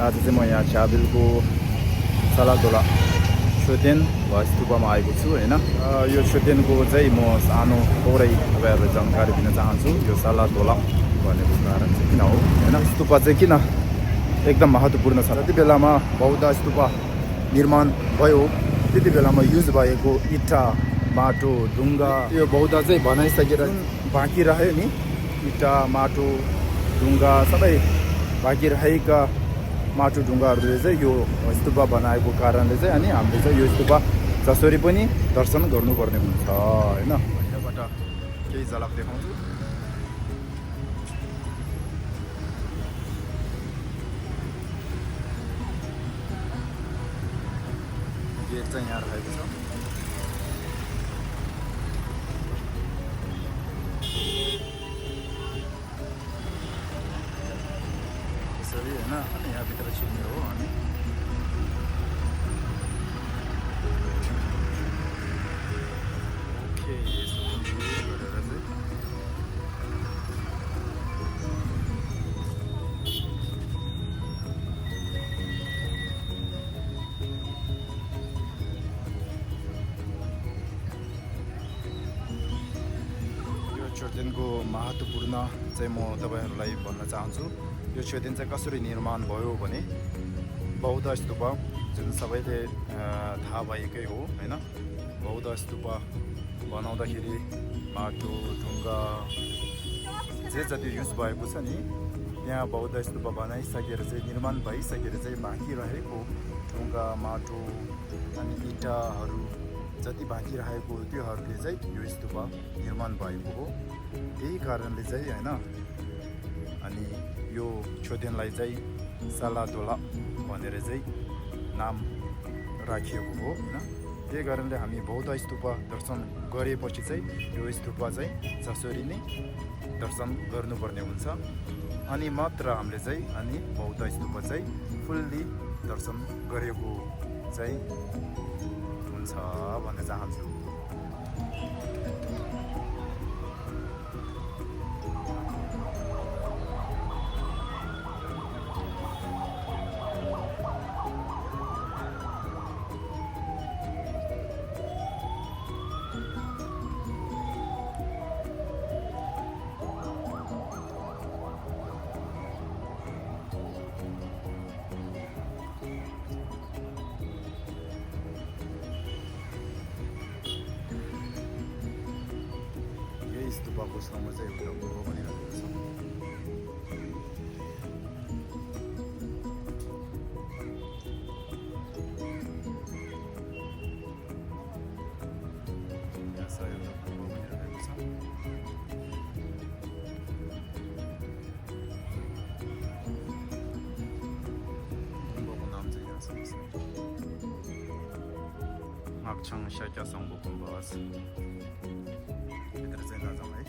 आज चाहिँ म यहाँ च्याबिलको सालातोला छोदेन वा स्तूपमा आएको छु हैन। यो छोदेनको चाहिँ म सानो थोरै तपाईँहरूलाई जानकारी दिन चाहन्छु। यो सालातोला भनेको कारण चाहिँ किन हो हैन। स्तूप चाहिँ किन एकदम महत्त्वपूर्ण छ। जति बेलामा बौद्ध स्तूप निर्माण भयो त्यति बेलामा युज भएको इँटा माटो ढुङ्गा यो बौद्ध चाहिँ बनाइसकेर बाँकी रह्यो नि, इँटा माटो ढुङ्गा सबै बाँकी रहेका माटो ढुङ्गाहरूले चाहिँ यो स्तूप बनाएको कारणले चाहिँ अनि हामीले चाहिँ यो स्तूप जसरी पनि दर्शन गर्नुपर्ने हुन्छ हैन। यहाँबाट केही झलक देखाउँछु। गेट चाहिँ यहाँ रहेको छ। यसरी हैन, अनि यहाँभित्र छिर्ने हो हामी। ओके, यसो गरेर चाहिँ छोदेनको महत्त्वपूर्ण चाहिँ म तपाईँहरूलाई भन्न चाहन्छु। यो छोदेन चाहिँ कसरी निर्माण भयो भने बौद्ध स्तूप जुन सबैले थाहा भएकै हो हैन। बौद्ध स्तूप बनाउँदाखेरि माटो ढुङ्गा जे जति युज भएको छ नि, त्यहाँ बौद्ध स्तूप बनाइसकेर चाहिँ निर्माण भइसकेर चाहिँ बाँकी रहेको ढुङ्गा माटो अनि इँटाहरू जति बाँकी रहेको त्योहरूले चाहिँ यो स्तूप निर्माण भएको हो। त्यही कारणले चाहिँ हैन, अनि यो छोदेनलाई चाहिँ सालातोला भनेर चाहिँ नाम राखिएको हो हैन। त्यही कारणले हामी बौद्ध स्तूप दर्शन गरेपछि चाहिँ यो स्तूप चाहिँ जसरी नै दर्शन गर्नुपर्ने हुन्छ, अनि मात्र हामीले चाहिँ अनि बौद्ध स्तूप चाहिँ फुल्ली दर्शन गरेको चाहिँ हुन्छ भन्न चाहन्छु। स्तूप बुझ्नमा चाहिँ एउटा कुरो बनिरहेको छ। एउटा कुरो बनिरहेको छ। गुम्बाको नाम चाहिँ यहाँ छ। माक्छाङ स्याक्यासङ गुम्बा भित्र चाहिँ जान्छौँ है।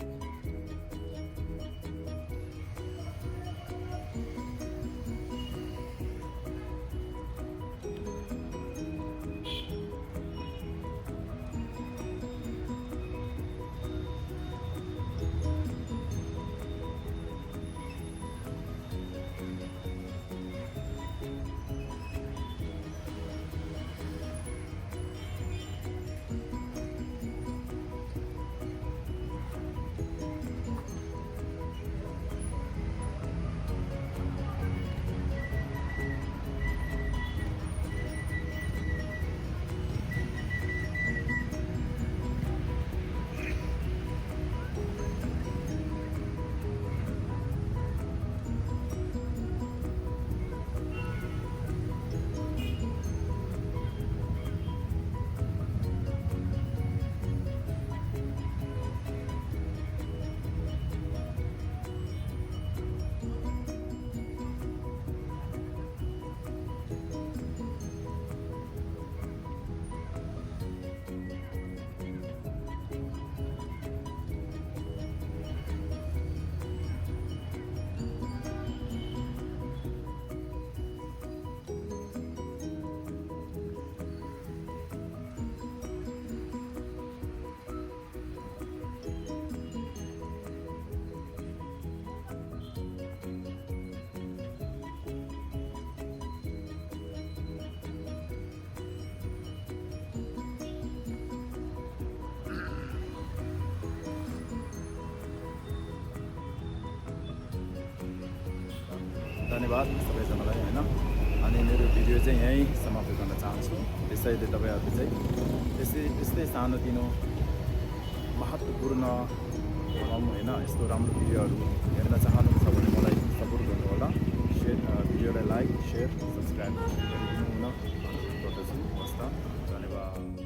धन्यवाद सबैजनालाई होइन। अनि मेरो भिडियो चाहिँ यहीँ समाप्त गर्न चाहन्छु। त्यसैले तपाईँहरूले चाहिँ यस्तै सानोतिनो महत्त्वपूर्ण भनौँ होइन, यस्तो राम्रो भिडियोहरू हेर्न चाहनुहुन्छ भने मलाई सपोर्ट गर्नु होला। भिडियोलाई लाइक, सेयर, सब्सक्राइब गरिदिनु हुन गर्दछु। हस् त, धन्यवाद।